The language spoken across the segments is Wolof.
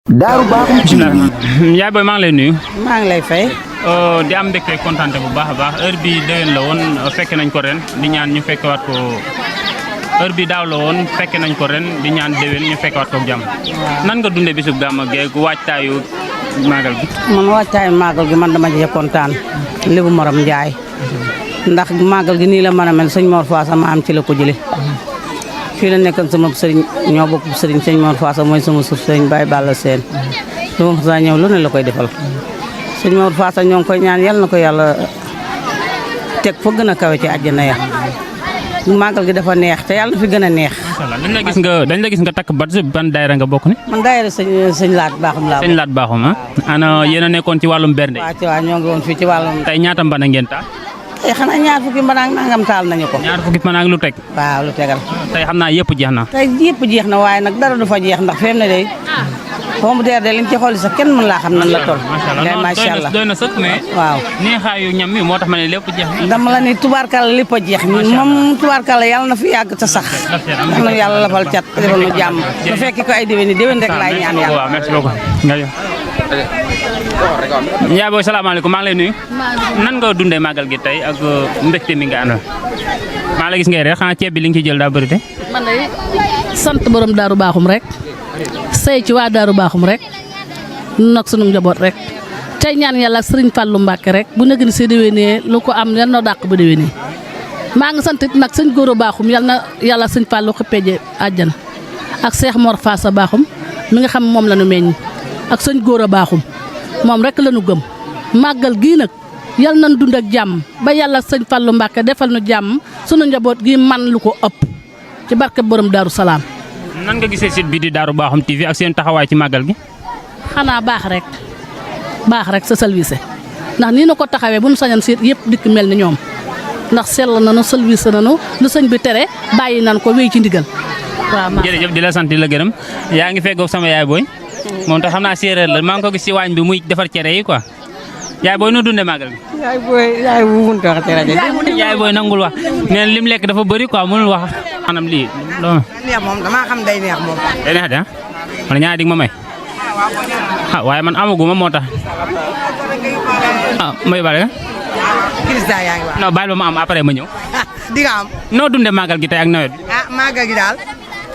Daaru Baaxum bismillah yaay boy maa ngi lay nuyu. maa ngi lay fay. di am mbégte kontaan bu baax a baax heure bi déwén la woon fekke nañ ko ren di ñaan ñu fekkewaat ko heure bi daaw la woon fekke nañ ko ren di ñaan déwén ñu fekkewaat ko ak jàmm. nan nga dundee bisub gàmm geeg waajtaayu màggal gi. man waajtaayu màggal gi man dama cee kontaan Lébu Maram Njaay ndax màggal gi nii la mën a mel sëñ Mor Faasa ma am ci la ko jëlee. fii la nekkoon sama sëriñ ñoo bokk sëriñ sëñ Mor Faasa mooy sama suuf sëriñ Baye Balla Seen lu ma saa ñëw lu ne la koy defal sëñ Mor Faasa ñoo ngi koy ñaan yal na ko yàlla teg fa gën a kawe ci àjjana ya màggal gi dafa neex te yàlla na fi gën a neex. macha allah dañ la gis nga takk bat ban daayira nga bokk ni. man daayira sëñ Laat Baaxum laa. sëñ Laat Baaxum ah. ana yéen a nekkoon ci wàllum bernde. waaw ñoo ngi woon fii ci wàllum. tey ñaata mbana ngeen taal. tey xanaa ñaar fukki mbanaak nangam taal nañu ko. ñaar fukki mbana ak lu teg. waaw lu tegal. tey xam naa yëpp jeex na. tey yëpp jeex na waaye nag dara du fa jeex ndax fi mu ne de pomme de terre de liñ ci xool sax kenn mën laa xam nan la toll. macha allah doy na sëkk mais. waaw neexaayu ñam mi moo tax ma ne lépp jeex na. dama la ni tubaarkalla lépp a jeex. moom tubaarkalla yàlla na fi yàgg te sax. yal na yàlla lafal cat defal nu jàmm. bu fekkee ko ay déwén rek laay ñaan yàlla. waaw merci beaucoup. Ndiaye booy salaamaaleykum maa ngi lay nuyu. nan nga dundee màggal gi tey ak mbégte mi nga àndal. maa la gis ngay reer xanaa ceeb bi li nga ci jël daa bëri de. man de sant borom Daaru Baaxum rek sey ci waa Daaru Baaxum rek nag sunu njaboot rek tey ñaan yàlla ak Sëriñ Fàllu Mbàkke rek bu nekk ni see déwénee lu ko am yal na dàq bu déwénee maa ngi sant nag sëñ Góora Baaxum yal na yàlla sëñ Fàllu xëppee àjjana ak Seex Mor Faasa Baaxum mi nga xam moom la nu meññ ak sëñ Góora Baaxum moom rek la nu gëm màggal gii nag yal nañ dund ak jàmm ba yàlla sëñ Fàllu Mbàkke defal nu jàmm sunu njaboot gi man lu ko ëpp ci barke borom Daaru Salaam. nan nga gisee site bi di Daaru Baaxum TV ak seen taxawaay ci màggal gi. xanaa baax rek sa service ndax nii na ko taxawee bu nu sañoon site yëpp dikk mel ni ñoom ndax sell nañu service nañu lu sëñ bi tere bàyyi nañ ko wéy ci ndigal. waaw jërëjëf di la sant di la gërëm yaa ngi feggoog sama yaay booy moom tax xam naa séeréer la maa ngi ko gis ci waañ bi muy defar cere yi quoi yaay booy nu dundee màggal gi. yaay bu mënut a wax ci rajo yaay booy nangul wax nee na lim lekk dafa bëri quoi mënul wax maanaam lii. neex moom damaa xam day neex moom. day neex de ah man ñaari dig ma may ah waaye man amaguma moo tax ah may bale nga. Kirista yaa ngi wax. non bàyyil ba ma am après ma ñëw. di nga am. noo dundee màggal gi tey ak nawet bi. màggal gi daal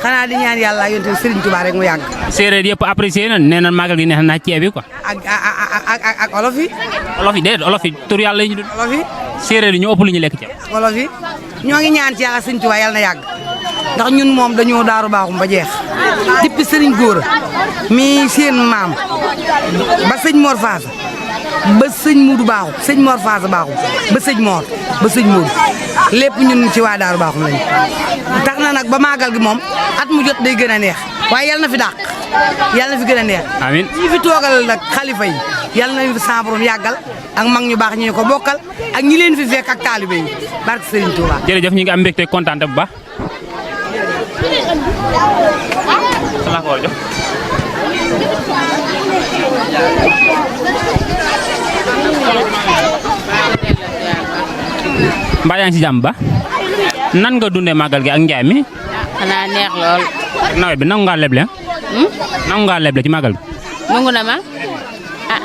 xanaa di ñaan yàlla yonte Serigne Touba rek mu yàgg. séeréer yëpp apprécié na nee na màggal gi neex na ceeb bi quoi. ak olof yi. olof yi déedéet olof yi tur yàlla yi ñu dund. olof yi. séeréer yi ñu ëpp lu ñu lekk ceeb. olof yi ñoo ngi ñaan ci yàlla Serigne Touba yàlla na yàgg ndax ñun moom dañoo Daaru Baaxum ba jeex depuis Serigne Góora mi seen maam ba sëñ Mor Faasa ba sëñ Muudu Baaxum sëñ Mor Faasa Baaxum ba sëñ Mor ba sëñ Muudu lépp ñun ci waa Daaru Baaxum lañu tax na nag ba màggal gi moom at mu jot day gën a neex waaye yàlla na fi dàq yàlla na fi gën a neex. amiin ñi fi toogal nag xalifa yi yàlla na fi sa borom yàggal ak mag ñu baax ñu ko bokkal ak ñi leen fi fekk ak taalibe yi barke Serigne Touba. jërëjëf ñu ngi am mbégte kontaan bu baax. mbaa yaa ngi ci jàmm ba nan nga dundee màggal gi ak njaay mi. xanaa neex lool. nawet bi nangu ngaa leble ah. nangu ngaa leble ci màggal gi. nangu na ma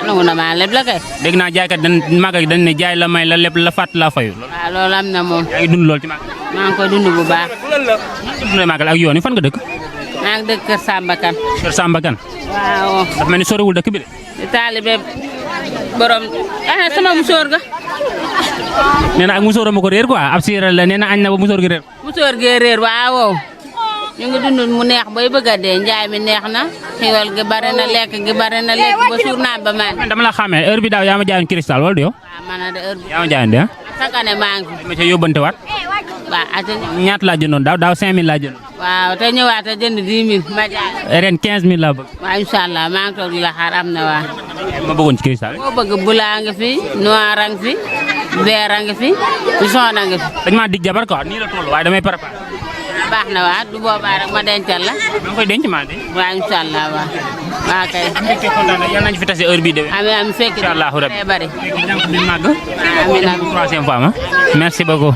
nangu na ma leble kay. dégg naa jaaykat dañ màggal gi dañ ne jaay la may la leb la fàtt la fayu. waaw loolu am na moom. yaa ngi dund lool ci màggal. maa ngi koy dund bu baax. dundee màggal ak yoon yi fan nga dëkk. maa ngi dëkk Kër Samba Kane. Kër Samba Kane. waaw. dafa mel ni soriwul dëkk bi de. di taalibe borom sama musóor ga. nee na ak musóor ma ko réer quoi ab séeréer la nee na añ na ba musóor gi réer. musóor gee réer waaw. ñu ngi dund mu neex bay bëgg a dee njaay mi neex na xiwal gi bare na lekk gi bare na lekk ba suur naa ba man. dama la xamee heure bi daaw yaa ma jaayoon cristal wala du yow. waaw man de heure bi. yaa ma jaayoon de ah. chaque année maa ngi fi. ma ca yóbbante waat. waaw ate ñaata laa jëndoon daaw 5000 laa jëndoon. waaw te ñëwaat a jënd 10 000 ma jaay. ren 15000 laa bëgg. waaw incha allah maa ngi toog di la xaar am na waa. ma bëggoon ci cristal boo bëgg bulaa nga fi noir a nga fi vert a nga fi jaune a nga fi. dañ maa dig jabar quoi nii la toll waaye damay préparé. baax na waa du boobaa rek ma dencal la. ma ngi koy denc maa de. waaw incha allah waaw. waaw kay. am nañu fekk kontaan yal nañu fi tase heure bii déwén. amiin fekk incha allahu rabbi bari. jànk bi màgg. amiin amiin troisième fois ma merci beaucoup.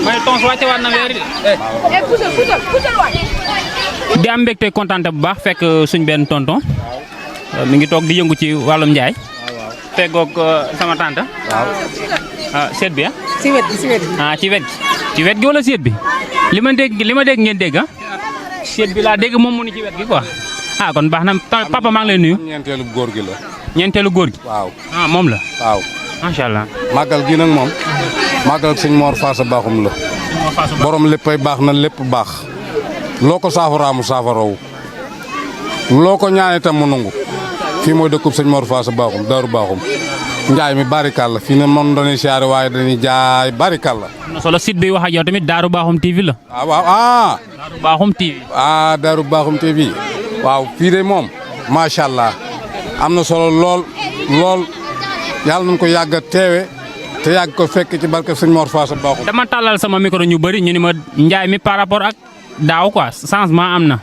mooy tons wàcce waat na weer de. di am mbégte kontaante bu baax fekk suñ benn tonton mi ngi toog di yëngu ci wàllum njaay feggoog sama tante waaw seet bi ci wet gi ci wet gi wala seet bi li ma dégg ngeen dégg seet bi laa dégg moom mu ni ci wet gi quoi kon baax na papa maa ngi lay nuyu ñeenteelu góor gi la ñeenteelu góor gi waaw moom la waaw macha allah màggal gi nag moom màggal sëñ Mor Faasa Bakhoum la borom léppay baax na lépp baax loo ko saafaraamu saafarawu loo ko ñaan itam mu nangu fii mooy dëkkub sëñ Mor Faasa Bakhoum Daaru Bakhoum njaay mi barikal la fii ne moom dañuy siyaare waaye dañuy jaay barikal la am na solo site bi wax ak yow tamit Daaru Bakhoum TV la waaw Daaru Bakhoum TV Daaru Bakhoum TV waaw fii de moom macha allah am na solo lool yàlla nañ ko yàgg a teewe te yàgg ko fekk ci barke sëñ Mor Faasa Bakhoum dama tàllal sama micro ñu bëri ñu ni ma njaay mi par rapport ak daaw quoi changement am na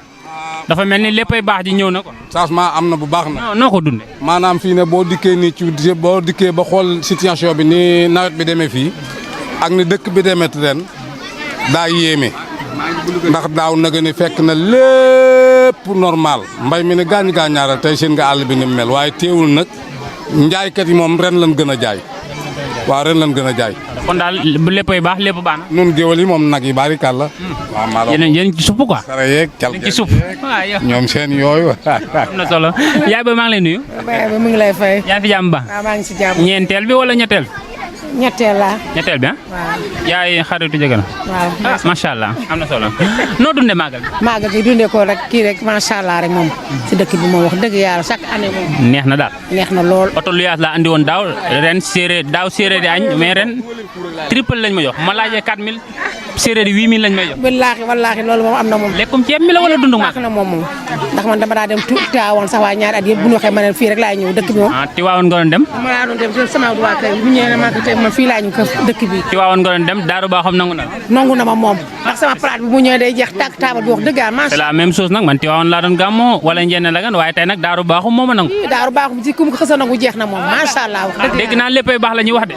dafa mel ni léppay baax ji ñëw na ko changement am na bu baax na noo ko dundee maanaam fii ne boo dikkee nii boo dikkee ba xool situation bi ni nawet bi demee fii ak ni dëkk bi demee ren daa yéeme ndax daaw naga ni fekk na lépp normal mbay mi ne gaañaaral tey seen nga àll bi ni mu mel waaye teewul nag njaaykat yi moom ren lan gën a jaay waaw ren lan gën a jaay kon daal bu léppay baax lépp baax na nun géwal yi moom nag yi barikal la waaw maa yéen ci supp quoi sara yeeg cal ci supp ñoom seen yooyu am na solo yaay ba maa ngi lay nuyu baay ba mu ngi lay fay yaa fi jàmm ba waaw maa ngi si jàmm ñeenteel bi wala ñetteel ñetteel la ñetteel bi waaw yaay xaritu jëgë na waaw macha allah am na solo noo dundee màggal bi màggal gi dundee ko rek kii rek macha allah rek moom si dëkk bi moom wax dëgg yàlla chaque année moom neex na daal neex na lool oto luyaas laa andi woon daaw ren séeréer di añ mais ren triple lañ ma jox ma laajee 4000 séeréer yi 8000 lañ may jox wallaahi loolu moom am na moom lekkum ceeb mi la wala dundu baax na moom ndax man dama daa dem Tiwaawoon sax waa ñaari at yëpp bu ñu waxee ma ne fii rek laay ñëw dëkk bi moom Tiwaawoon nga doon dem dama laa doon dem sama waa kër bu ñëwee ne maa ko tey man fii laa ñu kër dëkk bi Tiwaawoon nga doon dem Daaru Bakhoum nangu na ma moom ndax sama palaat bi bu ñëwee day jeex tàkk taabal bi wax dëgg yàlla c'est la même chose nag man Tiwaawoon laa doon gàmmoo wala njenne la gan waaye tey nag Daaru Bakhoum moo ma nangu Daaru Bakhoum ci kum ko xësa nangu jeex na moom macha allah wax dëgg dégg naa léppay baax la ñuy wax de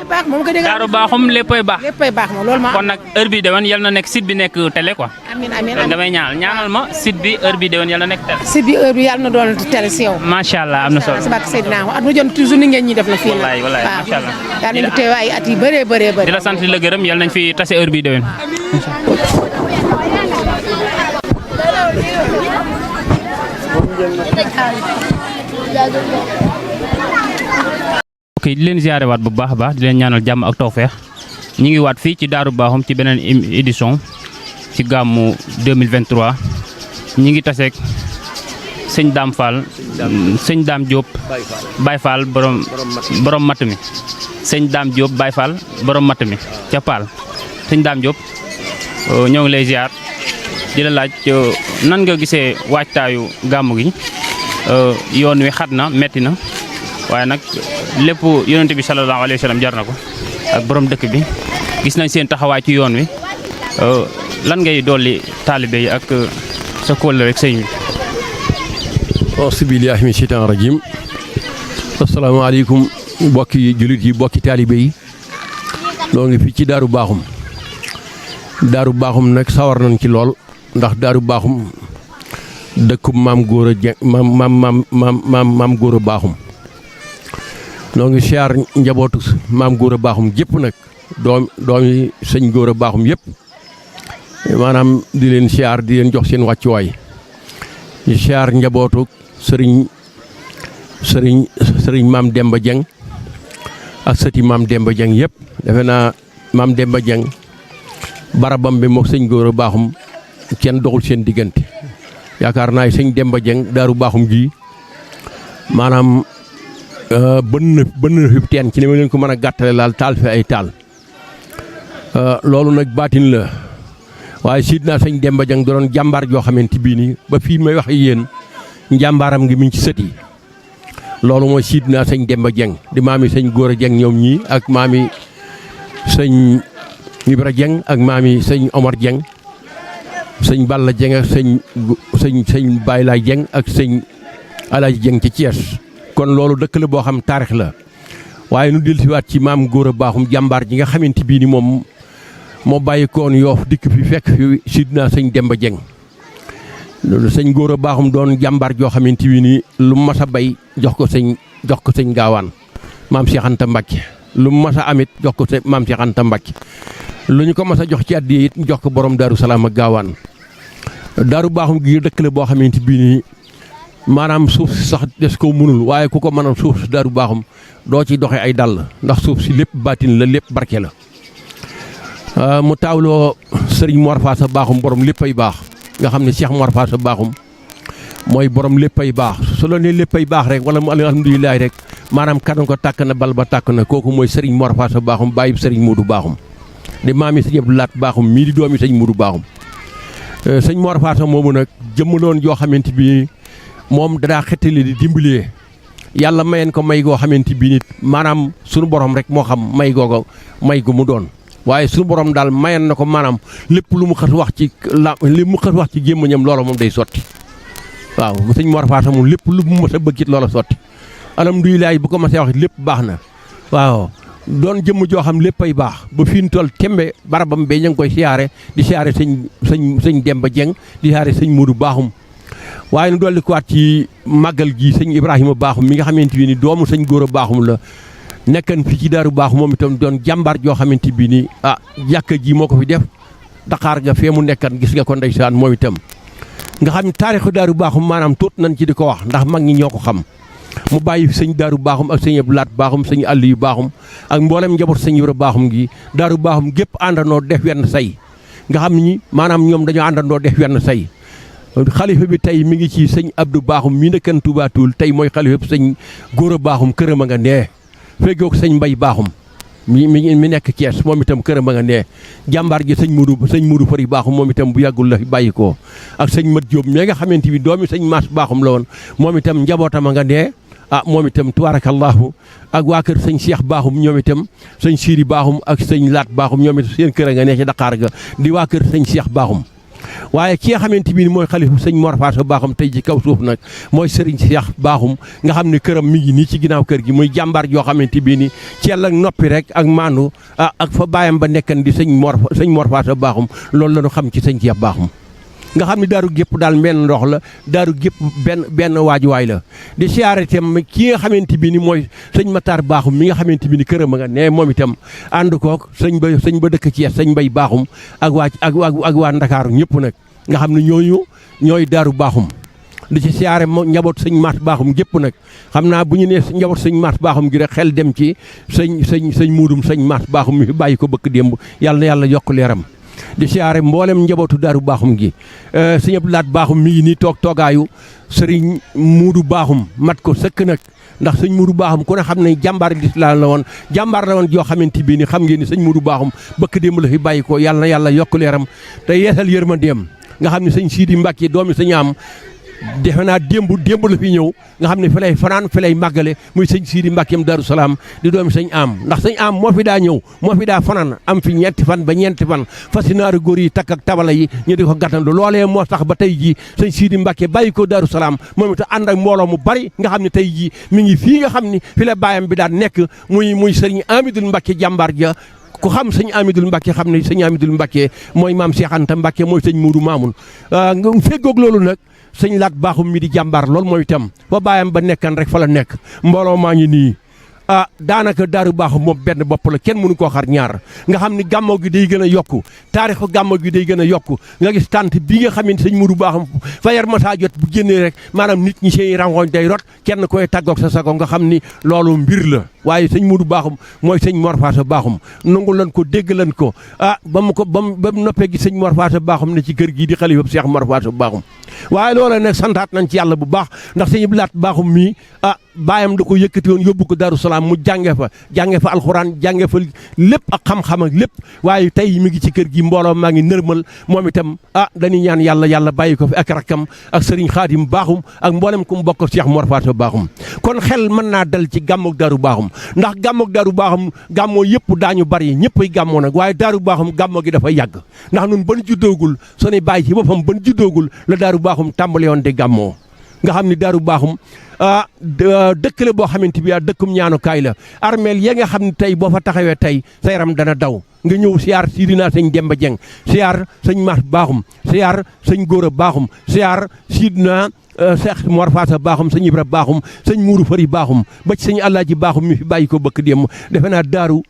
Daaru Bakhoum léppay baax moom loolu ma kon nag heure bi déwén yal na nekk site bi nekk télé quoi amiin damay ñaanal ma site bi heure bi déwén yal na nekk télé site bi heure bi yàlla na doon télé si yow macha allah am na solo si barke Seydina at mu jot toujours ni ngeen ñi def na fii wallaay macha allah yàlla nañu teew ay at yi bëree di la sant di la gërëm yal nañ fi tase heure bi déwén ok di leen ziare waat bu baax a baax di leen ñaanal jàmm ak tawfeex ñi ngi waat fii ci Daaru Bakhoum ci beneen édition ci gàmmu 2023 ñi ngi taseeg sëñ Dame Fall sëñ Dame Diop Baye Fall borom matt mi sëñ Dame Diop Baye Fall borom matt mi ca Paal sëñ Dame Diop ñoo ngi lay ziar di la laaj nan nga gisee waajtaayu gàmmu gi yoon wi xat na metti na waaye nag lépp yonent bi sallallahu alayhi wa sallam jar na ko ak borom dëkk bi gis nañ seen taxawaay ci yoon wi lan ngay dolli taalibe yi ak sa kóol rek sëñ bi. auzu billaahi mina sheytaani rajiim asalaamaaleykum bokki jullit yi bokki taalibe yi noo ngi fii ci Daaru Bakhoum Daaru Bakhoum nag sawar nañ ci lool ndax Daaru Bakhoum dëkkub maam Góora Jeng maam Góora Bakhoum noo ngi siyaar njabootu maam Góora Bakhoum gépp nag doomi sëñ Góora Bakhoum yëpp maanaam di leen siyaar di leen jox seen wàccuwaay di siyaar njabootu sëriñ maam Demba Jeng ak sëti maam Demba Jeng yëpp defe naa maam Demba Jeng barabam bi mook sëñ Góora Bakhoum kenn doxul seen diggante yaakaar naa sëñ Demba Jeng Daaru Bakhoum gii maanaam bënn na fi teen ci ni ma leen ko mën a gàttale laal taal fi ay taal loolu nag baatin la waaye siit naa sëñ Demba Jeng doon jàmbaar joo xamante bii nii ba fii may wax yéen njàmbaaram ngi mi ngi ci sët yi loolu mooy siit naa sëñ Demba Jeng di maami sëñ Góora Jeng ñoom ñii ak maami sëñ Ibra Jeng ak maami sëñ Omar Jeng sëñ Balla Jeng ak sëñ Baylaay Jeng ak sëñ Alaaji Jeng ci Thiès kon loolu dëkk la boo xam taarix la waaye nu dellusiwaat ci maam Góora Bakhoum jàmbaar ji nga xamante bii ni moom moo bàyyi koon Yoof dikk fi fekk fi sidna sëñ Demba Jeng sëñ Góora Baaxum doon jàmbaar joo xamante bi ni lu mu mas a bay jox ko sëñ Gaawaan maam Cheikh Anta Mbacke lu mu mas a amit jox ko maam Cheikh Anta Mbacke lu ñu ko mas a jox ci addiya it jox ko borom Daaru Salaam ak Gaawaan. Daaru Baaxum gi dëkk la boo xamante bi ni maanaam suuf si sax des ko mënul waaye ku ko mënal suuf si Daaru Baaxum doo ci doxe ay dàll ndax suuf si lépp baatin la lépp barke la. mu taawloo Serigne Mor Faasa Baaxum borom léppay baax nga xam ne Cheikh Mor Faasa Baaxum mooy borom léppay baax su la nee léppay baax rek wala mu alhamdulilah rek maanaam kan ko tàkk na bal ba tàkk na kooku mooy Serigne Mor Faasa Baaxum bàyyi Serigne Modou Baaxum di maami Sëñ Abdou Laat Baaxum mii di doomi Sëñ Modou Baaxum. sëñ Mor Faasa moomu nag jëmmaloon joo xamante bi moom dadaa xettali di dimbalee yàlla mayeen ko may goo xamante bi nit maanaam sunu borom rek moo xam may googa may gu mu doon. waaye suñu borom daal mayan na ko maanaam lépp lu mu xas wax ci li mu xas wax ci gémmañam loola moom day sotti waaw sëñ Mor Faasa moom lépp lu mu mës a bëggit loola sotti alhamdulilah bu ko mësee wax lépp baax na waaw doon jëmm joo xam léppay baax ba fi ñu toll tembe barabam bee ña ngi koy siyaare di siyaare sëñ Demba Dieng di siyaare sëñ Modou Baaxum waaye nu dolli ko waat ci màggal gi sëñ Ibrahima Baaxum mi nga xamante ni doomu sëñ Góora Baaxum la nekkan fi ci Daaru Baaxum moom itam doon jàmbaar joo xamante bi ni jàkka ji moo ko fi def Dakar ga fee mu nekkan gis nga ko ndeysaan moom itam nga xam taarixu Daaru Baaxum maanaam tuut nañ ci di ko wax ndax mag ñi ñoo ko xam mu bàyyi sëñ Daaru Baaxum ak sëñ Abdou Laat Baaxum sëñ Aliyu Baaxum ak mboolem njaboot sëñ Ibra Baaxum gi Daaru Baaxum gépp àndandoo def wenn say nga xam ni maanaam ñoom dañoo àndandoo def wenn say xalifa bi tey mi ngi ci sëñ Abdou Baaxum mi nekkan Touba Toul tey mooy xalifa bi sëñ Góora Baaxum këram a nga nee feggoog sëñ Mbay Baaxum mi nekk Thiès moom itam këram a nga nee jàmbaar ji sëñ Modou Fari Baaxum moom itam bu yàggul la bàyyi ko ak sëñ Mat Jóob mi nga xamante bi doomi sëñ Maas Baaxum la woon moom itam njabootam a nga nee moom itam tubaarakallahu ak waa kër sëñ Cheikh Baaxum ñoom itam sëñ Siiri Baaxum ak sëñ Laat Baaxum ñoom itam seen kër a nga nee ci Dakar ga di waa kër sëñ Cheikh Baaxum waaye ki nga xamante bi mooy xalifa sëñ Mor Faasa Baaxum tey ci kaw suuf nag mooy Serigne Cheikh Baaxum nga xam ne këram mi ngi nii ci ginnaaw kër gi muy jàmbaar joo xamante bi ni ceel ak noppi rek ak maandu ak fa baayam ba nekkan di sëñ Mor Faasa Baaxum loolu la ñu xam ci sëñ Cheikh Baaxum nga xam ne daaru gépp daal benn ndox la daaru gépp benn waajuwaay la di siyaare itam ki nga xamante bi ni mooy sëñ Matar Baaxum mi nga xamante bi ni këram a nga ne moom itam ànd kook sëñ ba dëkk Thiès sëñ Mbay Baaxum ak waa Ndakaaru ñëpp nag nga xam ne ñooy Daaru Baaxum di ci siyaare njaboot sëñ Maat Baaxum gépp nag xam naa bu ñu nee njaboot sëñ Maat Baaxum gi rek xel dem ci sëñ muudum sëñ Maat Baaxum mi fi bàyyi ko bëkk démb yàlla na yàlla yokk leeram di siyaare mboolem njabootu Daaru Baaxum gi sëñ Abdou Laat Baaxum mi ngi nii toogaayu sëriñ Muudu Baaxum mat ko sëkk nag ndax sëñ Muudu Baaxum ku ne xam ne jàmbaar lislaam la woon jàmbaar la woon joo xamante bii ni xam ngeen ni sëñ Muudu Baaxum bëkk démb la fi bàyyi ko yàlla na yàlla yokk leeram te yeesal yërmandeem nga xam ne sëñ Siidi Mbàkke doomi sëñ am defe naa démb la fi ñëw nga xam ne fi lay fanaan fi lay màggale muy sëñ Siidi Mbàkkeem Daaru Salaam di doomi sëñ am ndax sëñ am moo fi daa ñëw moo fi daa fanaan am fi ñeenti fan ba ñeenti fan fasi naaru góor yi takk ak tabala yi ñu di ko gàttandu loolee moo tax ba tey jii sëñ Siidi Mbàkke bàyyi ko Daaru Salaam moom it ànd ak mbooloo mu bari nga xam ne tey jii mi ngi fii nga xam ne fi la baayam bi daan nekk muy sëriñ Amidul Mbàkke jàmbaar ja ku xam sëñ Amidul Mbàkke xam ne sëñ Amidul Mbàkke mooy maam Cheikh Anta Mbàkke mooy sëñ Muudu Maamun nga feggoog loolu nag sëñ Laat Baaxum mi di jàmbaar loolu mooy itam fa baayam ba nekkan rek fa la nekk mbooloo maa ngi nii daanaka Daaru Baaxum moom benn bopp la kenn mënu koo xar ñaar nga xam ni gàmmo gi day gën a yokku taarixu gàmmo gi day gën a yokku nga gis tànt bi nga xam ne sëñ Muudu Baaxum fa yar masaa jot bu génnee rek maanaam nit ñi seen rangooñ day rot kenn koy tàggoog sa sago nga xam ni loolu mbir la waaye sëñ Muudu Baaxum mooy sëñ Mor Faasa Baaxum nangu lan ko dégg lan ko ba mu noppee gi sëñ Mor Faasa Baaxum ne ci kër gii di xalifa Cheikh Mor Faasa Baaxum waaye loola nag santaat nañ ci yàlla bu baax ndax sëñ Laat Baaxum mii baayam da ko yëkkati woon yóbbu ko Daaru Salaam mu jànge fa alxuraan jànge fa lépp ak xam-xam ak lépp waaye tey mi ngi ci kër gi mbooloo maa ngi nërmal moom itam dañuy ñaan yàlla bàyyi ko fi ak rakkam ak sëriñ Xaadim Baaxum ak mboolem ku mu bokk Cheikh Mor Faasa Baaxum kon xel mën naa dal ci gàmmoog Daaru Baaxum ndax gàmmoog Daaru Baaxum gàmmoo yëpp daañu bari ñëppay gàmmoo nag waaye Daaru Baaxum gàmmoo gi dafa yàgg ndax nun ban juddoogul sunu bàyyi ci boppam ban juddoogul la Daaru Baaxum tàmbale woon di gàmmoo nga xam ni Daaru Baaxum dëkk la boo xamante bi dëkkum ñaanukaay la armeel ya nga xam ne tey boo fa taxawee tey sa yaram dana daw nga ñëw siyaar Sidina sëñ Demba Dieng siyaar sëñ Mas Baaxum siyaar sëñ Góora Baaxum siyaar Sidina Cheikh Mor Faasa Baaxum sëñ Ibra Baaxum sëñ Muuru Fari Baaxum ba ci sëñ Alaaji Baaxum mi fi bàyyi ko bëkk démb defe naa daaru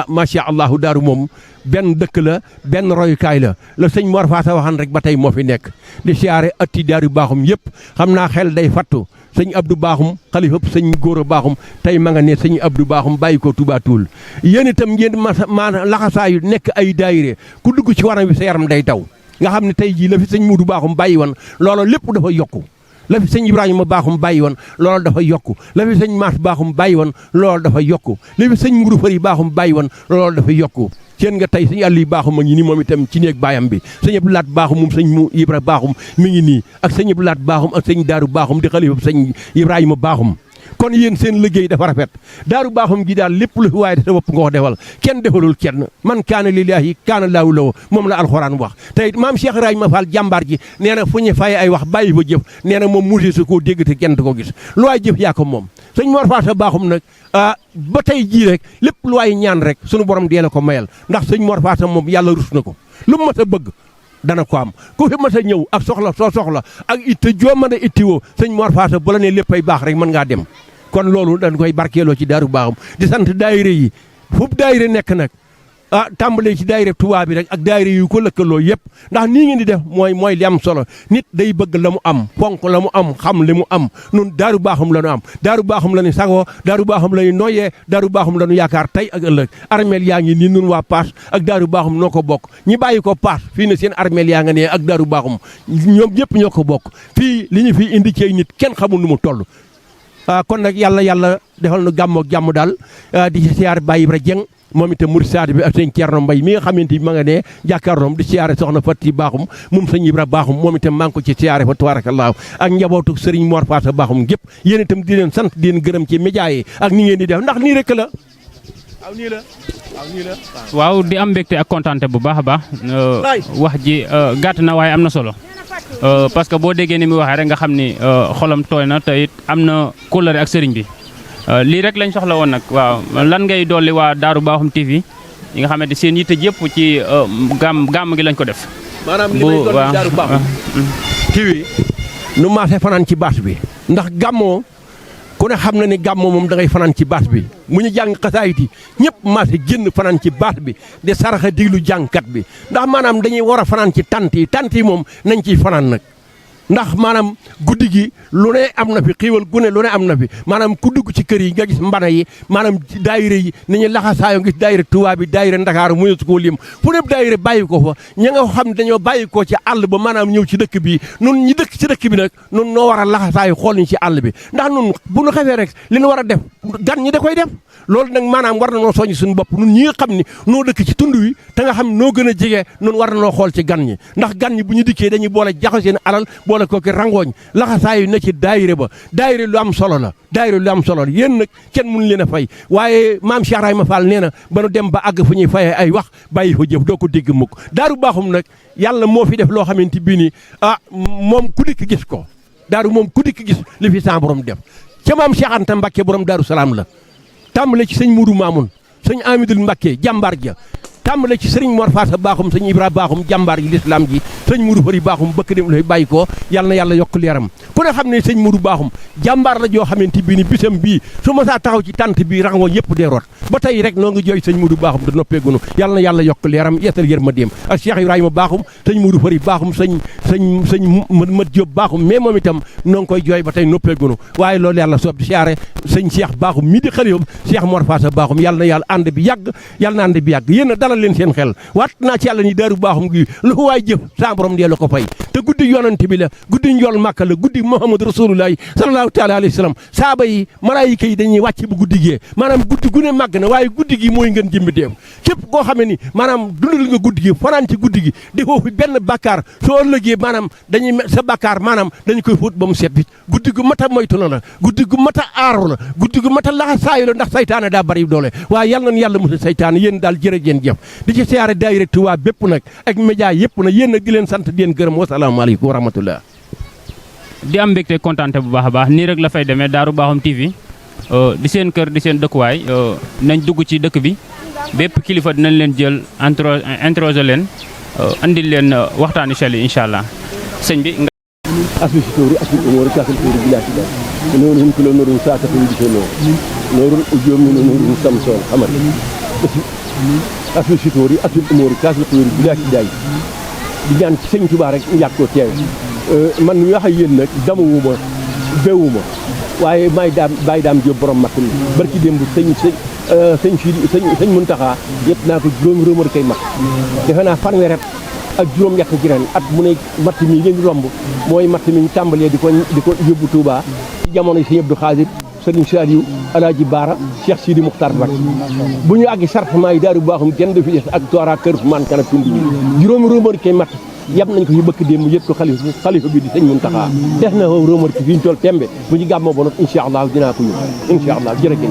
macha allahu daaru moom benn dëkk la benn royukaay la sëñ Mor Faasa waxan rek ba tey moo fi nekk di siyaare atti daaru Baaxum yëpp xam naa xel day fattu sëñ Abdou Baaxum xalifa sëñ Góora Baaxum tey ma nga ne sëñ Abdou Baaxum bàyyi ko Touba Toul yéen itam ngeen ma laxasaayu nekk ay daayire ku dugg ci waram wi sa yaram day taw nga xam ne tey jii la fi sëñ Mudu Baaxum bàyyi woon loolu lépp dafa yokku la fi sëñ Ibrahima Baaxum bàyyi woon loolu dafa yokku la fi sëñ Maas Baaxum bàyyi woon loolu dafa yokku la fi sëñ Mudu Fari Baaxum bàyyi woon loolu dafa yokku seen nga tey sëñ Aliou Baaxum a ngi nii moom itam ci néeg baayam bi sëñ Abdou Laat Baaxum moom sëñ mu Ibra Baaxum mi ngi nii ak sëñ Abdou Laat Baaxum ak sëñ Daaru Baaxum di xalifa sëñ Ibrahima Baaxum kon yéen seen liggéey dafa rafet Daaru Baaxum gi daal lépp lu fi waaye sa bopp nga ko defal kenn defalul kenn man kaana lillaahi kaana laahu lahu moom la alxuraan wax tey maam Cheikh Ibrahima Fall jàmbaar ji nee na fu ñu faye ay wax bàyyi fa jëf nee na moom musée su koo dégg te kenn du ko gis lu waay jëf yaa ko moom sëñ Mor Faasa Baaxum nag ba tey jii rek lépp lu waay ñaan rek sunu borom dee la ko mayal ndax sëñ Mor Faasa moom yàlla rus na ko lu mu mas a bëgg dana ko am ku fi mas a ñëw ak soxla soo soxla ak itte joo mën a ittiwoo sëñ Mor Faasa bu la nee léppay baax rek mën ngaa dem kon loolu dañ koy barkeeloo ci Daaru Baaxum di sant daayira yi foofu daayira nekk nag tàmbalee ci daayira Tuubaa bi rek ak daayira yu ko lëkkaloo yëpp ndax nii ngeen di def mooy li am solo nit day bëgg la mu am fonk la mu am xam li mu am nun Daaru Baaxum la ñu am Daaru Baaxum la ñu sagoo Daaru Baaxum la ñu noyyee Daaru Baaxum la ñu yaakaar tey ak ëllëg armeel yaa ngi nii nun waa Paas ak Daaru Baaxum noo ko bokk ñi bàyyi ko Paas fii ne seen armeel yaa nga ne ak Daaru Baaxum ñoom ñëpp ñoo ko bokk fii li ñu fi indi ci nit kenn xamul nu mu toll kon nag yàlla defal nu gàmmoo jàmm daal di ci siyaar Baye Ibra Dieng moom itam murid saadi bi ak sëñ Thierno Mbaye mi nga xamante ni ma nga ne jàkkaarloom di siyaare soxna Fati Baaxum moom sëñ Ibra Baaxum moom itam maa ngi ko ci siyaare fa tabaarakallaahu ak njabootu Serigne Mor Faasa Baaxum gépp yéen itam di leen sant di leen gërëm ci média yi ak ni ngeen di def ndax nii rek la waaw di am mbégte ak kontaante bu baax a baax wax ji gàtt na waaye am na solo parce que boo déggee ni muy waxee rek nga xam ni xolam tooy na te it am na kóllëre ak sëriñ bi lii rek lañ soxla woon nag waaw lan ngay dolli waa Daaru Baaxum TV yi nga xamante seen yitte yëpp ci gàmm gi lañ ko def. maanaam li may dolli Daaru Baaxum TV nu maase fanaan ci baas bi ndax gàmmoo ku ne xam na ni gàmmoo moom da ngay fanaan ci baas bi mu ñu jàng xasaayit yi ñëpp maase génn fanaan ci baas bi di saraxa diglu jàngkat bi ndax maanaam dañuy war a fanaan ci tant yi moom nañ ciy fanaan nag ndax maanaam guddi gi lu ne am na fi xiiwal gu ne lu ne am na fi maanaam ku dugg ci kër yi nga gis mbana yi maanaam daayira yi ni ñu laxasaayoo gis daayira Tuubaa bi daayira Ndakaaru mu su koo lim fu ne daayira bàyyi ko fa ña nga xam ne dañoo bàyyi ko ci àll ba maanaam ñëw ci dëkk bi nun ñi dëkk ci dëkk bi nag nun noo war a laxasaayu xool ñu ci àll bi ndax nun bu nu xefee rek li nu war a def gan ñi da koy def loolu nag maanaam war na noo soññ suñu bopp nun ñi nga xam ne noo dëkk ci tund wi te nga xam noo gën a jege nun war na noo xool ci gan ñi ndax gan ñi bu ñu dikkee dañuy boole jaxo seen alal boole ko ki rangooñ laxasaayu na ci daayire ba daayire lu am solo la daayire lu am solo la yéen nag kenn mënu leen a fay waaye maam Cheikh Ibrahima Fall nee na ba nu dem ba àgg fu ñuy fayee ay wax bàyyi fa jëf doo ko dégg mukk Daaru Baaxum nag yàlla moo fi def loo xamante bii ni moom ku dikk gis ko daaru moom ku dikk gis li fi sa borom def ca maam Cheikh Anta Mbacké borom Daaru Salaam la tàmbale ci sëñ Moudou Mamoun sëñ Amidul Mbacké jàmbaar ja tàmbale ci sëriñ Mor Faasa Baaxum sëñ Ibra Baaxum jàmbaar yi lislaam ji sëñ Moudou Fari Baaxum bëkk dem lay bàyyi ko yàlla na yàlla yokk leeram ku ne xam ne sëñ Moudou Baaxum jàmbaar la joo xamante bii ni bisam bii su ma saa taxaw ci tant bii rangooñ yëpp dee root ba tey rek noo ngi jooy sëñ Moudou Baaxum da noppeegunu yàlla na yàlla yokk leeram yeesal yërmandeem ak Cheikh Ibrahima Baaxum sëñ Moudou Fari Baaxum sëñ Mat Diop Baaxum mais moom itam noo ngi koy jooy ba tey noppeegunu waaye loolu yàlla soob di siyaare sëñ Cheikh Baaxum mii di xaliyom Cheikh Mor Faasa Baaxum yàlla na yàlla ànd bi yàgg yàlla na ànd bi yàgg yéen a dalal leen seen xel waat naa ci yàlla ni Daaru Baaxum gi lu ko waay jëf sa borom dee la ko fay te guddi yonent bi la guddi njool Màkka la guddi Muhammad Rasulullahi sallallahu taala alayhi wa sallam saaba yi malaayika yi dañuy wàcc bu guddi gee maanaam guddi gu ne màgg na waaye guddi gi mooy ngeen jëmbi deew képp koo xamee ni maanaam dundal nga guddi gi fanaan ci guddi gi defoo fi benn bàkkaar soo ëllëgee maanaam dañuy sa bàkkaar maanaam dañu koy fóot ba mu set bi guddi gu mat a moytu la guddi gu mat a aaru la guddi gu mat a laxa saayu la ndax saytaane daa bari doole waaye yàlla na yàlla musal saytaane yéen daal jërëjeen jëf di ci siyaare daayira Tuubaa bépp nag ak média yëpp nag yéen nag di leen sant di leen gërëm wasalaamaaleykum wa rahmatullah di am mbégte kontaante bu baax a baax nii rek la fay demee Daaru Baaxum TV di seen kër di seen dëkkuwaay nañ dugg ci dëkk bi bépp kilifa dinañ leen jël introsé leen andil leen waxtaani sel yi incha allah sëñ bi. asbisitori asbil umuri kasal furi bilati da noonu hum kilo noonu sa ta fi disono noonu ujom ni noonu samson xamal asbisitori asbil umuri kasal furi bilati day di ñaan ci sëñ Tuubaa rek ñu yàgg ko teew man mi wax ak yéen nag damuwuma bewuma waaye bàyyi daam jóob borom makk mi barki démb sëñ Muntaxa yëpp naa ko juróomi rémor kay mag defe naa fanweer ak juróom ñett ji ren at mu ne matt mi ngeen romb mooy matt mi ñu tàmbalee di ko yóbbu Touba ci jamono yi sëñ Abdou Khadir sëriñ Saliou Alaaji Baara Cheikh Sidi Muxtar Mbacke bu ñu àggi sartement yi daaru baaxum kenn du fi des ak toora kër fu man kana tund juróomi rémor kay matt yab nañ ko fi bëkk démb yëpp ko xalifa bi di sëñ Muntaxa def na rémor ki fi ñu toll tembe bu ñu gàmmoo ba noppi incha allah dinaa ko yóbbu incha allah jërëjëf